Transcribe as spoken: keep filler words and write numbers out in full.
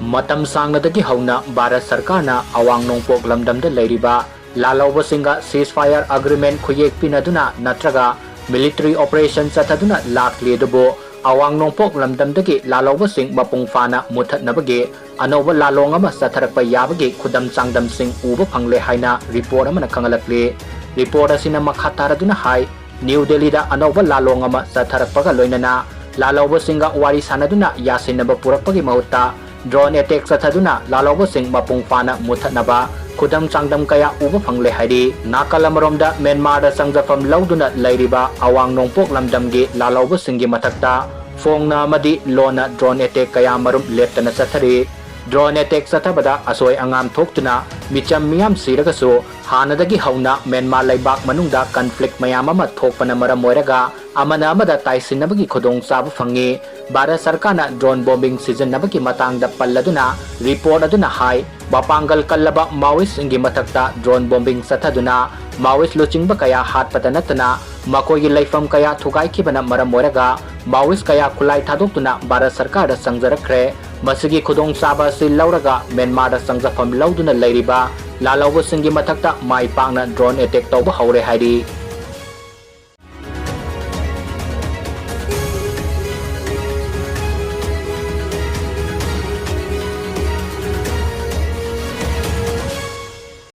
ꯃꯇꯝ ꯁꯥꯡꯅꯗꯒꯤ ꯍꯧꯅ ꯚꯥꯔꯠ ꯁꯔꯀꯥꯔꯅ ꯑꯋꯥꯡ ꯅꯣꯡꯄꯣꯛ ꯂꯝꯗꯝꯗ ꯂꯩꯔꯤꯕ ꯂꯥꯜꯍꯧꯕꯁꯤꯡꯒ ceasefire agreement ꯈꯨꯌꯦꯛ ꯄꯤꯅꯗꯨꯅ ꯅꯠꯇ꯭ꯔꯒ military operation ꯆꯠꯊꯗꯨꯅ ꯂꯥꯛꯂꯤ꯫ ꯑꯗꯨꯕꯨ ꯑꯋꯥꯡ ꯅꯣꯡꯄꯣꯛ ꯂꯝꯗꯝꯗꯒꯤ ꯂꯥꯜꯍꯧꯕꯁꯤꯡ ꯃꯄꯨꯡ ꯐꯥꯅ ꯃꯨꯠꯊꯠꯅꯕꯒꯤ ꯑꯅꯧꯕ ꯂꯥꯂꯣꯡ ꯑꯃ ꯆꯠꯊꯔꯛꯄ ꯌꯥꯕꯒꯤ ꯈꯨꯗꯝ ꯆꯥꯡꯗꯝꯁꯤꯡ ꯎꯕ ꯐꯪꯂꯦ ꯍꯥꯏꯅ report ꯑꯃꯅ ꯈꯪꯍꯜꯂꯛꯂꯤ꯫ Report ꯑꯁꯤꯅ ꯃꯈꯥ ꯇꯥꯔꯗꯨꯅ ꯍꯥꯏ, ꯅ꯭ꯌꯨ ꯗꯦꯜꯂꯤꯗ ꯑꯅꯧꯕ ꯂꯥꯂꯣꯡ ꯑꯃ ꯆꯠꯊꯔꯛꯄꯒ ꯂꯣꯏꯅꯅ ꯂꯥꯜꯍꯧꯕꯁꯤꯡꯒ ꯋꯥꯔꯤ ꯁꯥꯟꯅꯗꯨꯅ ꯌꯥꯁꯤꯟꯅꯕ ꯄꯨꯔꯛꯄꯒꯤ ꯃꯍꯨꯠꯇ drone attack ꯆꯠꯊꯗꯨꯅ ꯂꯥꯜꯍꯧꯕꯁꯤꯡ ꯃꯄꯨꯡ ꯐꯥꯅ ꯃꯨꯠꯊꯠꯅꯕ ꯈꯨꯗꯝ ꯆꯥꯡꯗꯝ ꯀꯌꯥ ꯎꯕ ꯐꯪꯂꯦ ꯍꯥꯏꯔꯤ꯫ ꯅꯥꯀꯜ ꯑꯃꯔꯣꯝꯗ ꯃ꯭ꯌꯥꯟꯃꯥꯔꯗ ꯆꯪꯖꯐꯝ ꯂꯧꯗꯨꯅ ꯂꯩꯔꯤꯕ ꯑꯋꯥꯡ ꯅꯣꯡꯄꯣꯛ ꯂꯝꯗꯝꯒꯤ ꯂꯥꯜꯍꯧꯕꯁꯤꯡꯒꯤ ꯃꯊꯛꯇ ꯐꯣꯡꯅ ꯑꯃꯗꯤ ꯂꯣꯟꯅ drone attack ꯀꯌꯥ ꯃꯔꯨꯝ ꯂꯦꯞꯇꯅ ꯆꯠꯊꯔꯤ꯫ Drone attack ꯆꯠꯊꯕꯗ ꯑꯁꯣꯏ ꯑꯉꯥꯝ ꯊꯣꯛꯇꯨꯅ ꯃꯤꯆꯝ ꯃꯤꯌꯥꯝ ꯁꯤꯔꯒꯁꯨ, ꯍꯥꯟꯅꯗꯒꯤ ꯍꯧꯅ ꯃ꯭ꯌꯥꯟꯃꯥꯔ ꯂꯩꯕꯥꯛ ꯃꯅꯨꯡꯗ conflict ꯃꯌꯥꯝ ꯑꯃ ꯊꯣꯛꯄꯅ ꯃꯔꯝ ꯑꯣꯏꯔꯒ ꯑꯃꯅ ꯑꯃꯗ ꯇꯥꯏꯁꯤꯟꯅꯕꯒꯤ ꯈꯨꯗꯣꯡꯆꯥꯕ ꯐꯪꯉꯤ꯫ ꯚꯥꯔꯠ ꯁꯔꯀꯥꯔꯅ drone bombing ꯁꯤꯖꯤꯟꯅꯕꯒꯤ ꯃꯇꯥꯡꯗ ꯄꯜꯂꯗꯨꯅ report ꯑꯗꯨꯅ ꯍꯥꯏ, ꯃꯄꯥꯡꯒꯜ ꯀꯜꯂꯕ Maoist ꯁꯤꯡꯒꯤ ꯃꯊꯛꯇ drone bombing ꯆꯠꯊꯗꯨꯅ Maoist ꯂꯨꯆꯤꯡꯕ ꯀꯌꯥ ꯍꯥꯠꯄꯗ ꯅꯠꯇꯅ ꯃꯈꯣꯏꯒꯤ ꯂꯩꯐꯝ ꯀꯌꯥ ꯊꯨꯒꯥꯏꯈꯤꯕꯅ ꯃꯔꯝ ꯑꯣꯏꯔꯒ Maoist ꯀꯌꯥ ꯈꯨꯠꯂꯥꯏ ꯊꯥꯗꯣꯛꯇꯨꯅ ꯚꯥꯔꯠ ꯁꯔꯀꯥꯔꯗ ꯆꯪꯖꯔꯛꯈ꯭ꯔꯦ꯫ ꯃꯁꯤꯒꯤ ꯈꯨꯗꯣꯡꯆꯥꯕ ꯑꯁꯤ ꯂꯧꯔꯒ ꯃ꯭ꯌꯥꯟꯃꯥꯔꯗ ꯆꯪꯖꯐꯝ ꯂꯧꯗꯨꯅ ꯂꯩꯔꯤꯕ ꯂꯥꯜꯍꯧꯕꯁꯤꯡꯒꯤ ꯃꯊꯛꯇ ꯃꯥꯏ ꯄꯥꯛꯅ drone attack ꯇꯧꯕ ꯍꯧꯔꯦ ꯍꯥꯏꯔꯤ꯫